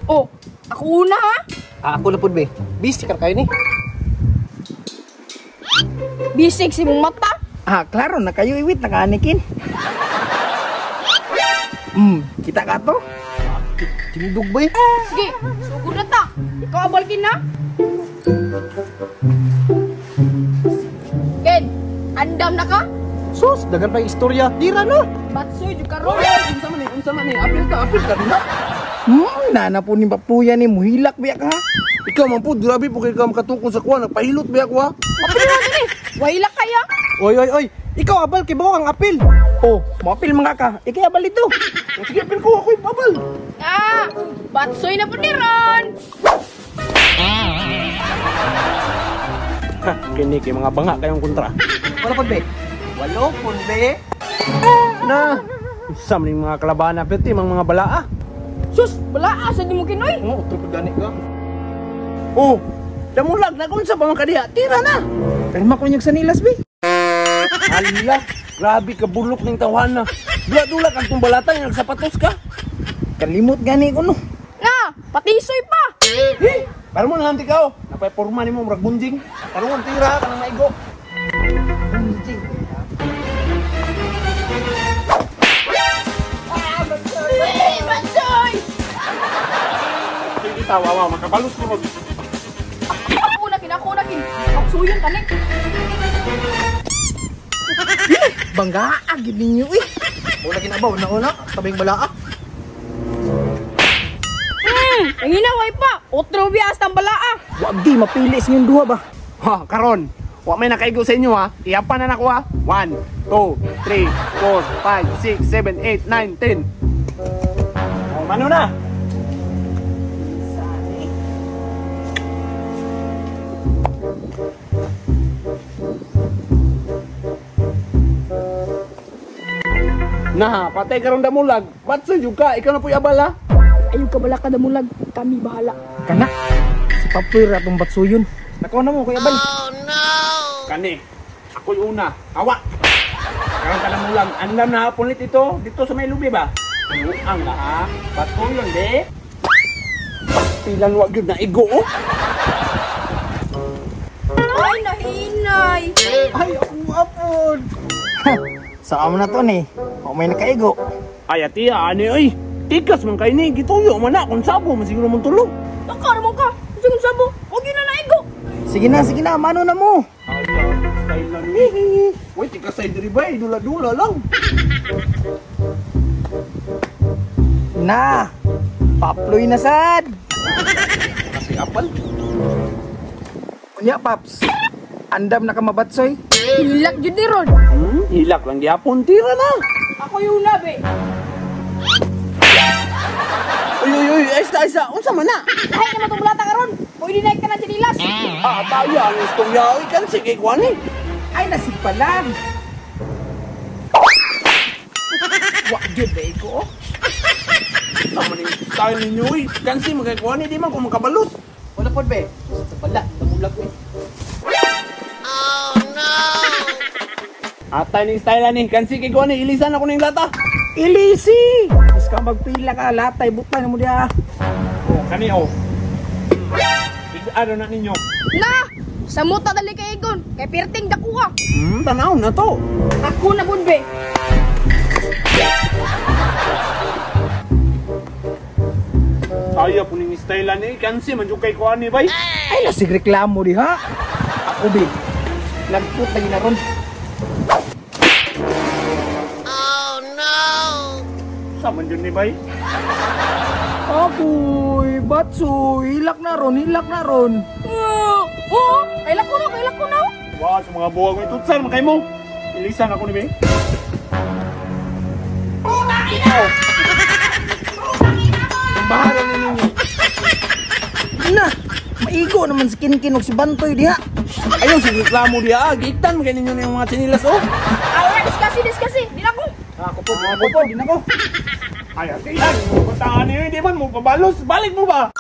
Oh, ako una ha? Ah, ako na pud be. Busy ka kayo ni. Bisig si mong mata. Ah, klaro na kayo iwit nakaanikin. Kita ka to? Tindog ba eh? Sige, sugod na ta. Ikaw abalkin na. Ken, andam na ka? Sus, dagan pa yung istorya. Dira na. Batsoy, jud ka ron. Unsa man ni? Unsa man ni? Apil ka na. Nana po ni Papuya ni muhilak biya ka. Ikaw man po, grabe po kayo ka makatukon sa kuha. Nagpahilot biya ko ha. Apil na din eh. Wahilak kaya. Oy, oy, oy. Ikaw abal kay bawo ang apil. Oh, moapil mga ka. Ikay abal ito. O, sige, apil ko. Ako'y abal. Ah, batsoy na po ni Ron. Ha, kini kay mga banga kayong kontra. Wala pud be. Walo pud be. Na, unsa man yung mga kalabana, pwede mang mga balaa. Sus, balaa sa di mo kinoy. Oo, utro pud gani ka. Oh, damulag na kung sa pa man kadiha, tira na. Kalma ko niyog sa nilas bi. Hala, grabe ka bulok ning tawhana. Dula-dula kag tong balatan yung nagsapatos ka. Kalimot gani ko no. Na, patisoy pa. Eh, para mo nanti ka oh. Napay porma nimo murag bunjing. Karon tira ka nang maigo. Bunjing. Ah, batsoy! Batsoy! Sige tawa wa makabalus ko mag. Ako na kin. Pagsuyon ka ni. Bangga agid ninyo eh. Wala ginabaw na una, tabing balaa. Ang hinaway pa. Otro biya hasta ang balaa. Wag di mapili sa inyong duha ba. Ha, karon. Wa may nakaigo sa inyo ha. Iyapan na nako ha. 1 2 3 4 5 6 7 8 9 10. Oh, mano na? Nah, patay karon damulag. Batsoy jud ka, ikaw na puy abala. Ayaw ka bala ka damulag, kami bahala. Kana. Si Papuy ra tong batsuyon. Nakaw na mo kuya Bal. Oh no. Kani. Ako'y una. Awa. Karon ka damulag, andam na hapon ito dito sa may lubi ba? Ang ka ha. Batsuyon de. Pilan wa gyud na igo oh. Ay nahinay. Ay ako apod. Sa amo na to ni. O may nakaigo. Ay atiya ani oy. Tikas man kay ni gituyo man na kung sabo man siguro mong tulo. Baka naman ka. Sige sabo. Wag yun na naigo. Sige na, mano na mo. Ay, style lang ni. Uy, tikas ay diri bay, dula-dula lang. Na. Paploy na sad. Kasi apal. Unya paps. Andam na ka mabatsoy. Hilak jud ni Ron. Hilak lang gyapon tira na. Ako yung una be. Uy, uy, uy, aysa, unsa man na? Lahi naman tong bulata karon. Pwede na ka na chinilas. Ah, taya ang istorya oy kan sige kuan ni. Ay nasipalan. Wa gyud ba ko? Sama ni style ninyo oy. Kansi magay kuan ni di man ko makabalus. Wala pud be. Sa bala, damulag ko eh. Oh no. Atay ni style ani, kansi kay kuan ni ilisan ako ning lata. Ilisi! Mas ka magpila ka, latay, butay na mo diya. Oh, kani oh. Ano na ninyo? Na! Sa muta dali kay Egon, kay pirting dakuha. Tanaw na to. Ako na pud be. Saya po ning style ani, kansi man jud kay kuan ni bay. Ay nasig reklamo diha. Ako be. Lagpot lagi na ron. Sa man jud ni bay? Ako'y batsoy, hilak na ron, hilak na ron. Oo, kailak ko na, kailak ko na. Wa sa mga buwag may tutsal man kay mo. Ilisan ako ni bay. Bahala na ninyo. Na, maigo naman si Kinkin og si Bantoy diha. Ayaw si reklamo diha, giiktan man kay ninyo yung mga tsinilas oh. Alright, diskasi, diskasi. Di na ko. Ako po, ako po, din ako. Ay, atiyan, bataan niyo, hindi man mo pabalos. Balik mo ba?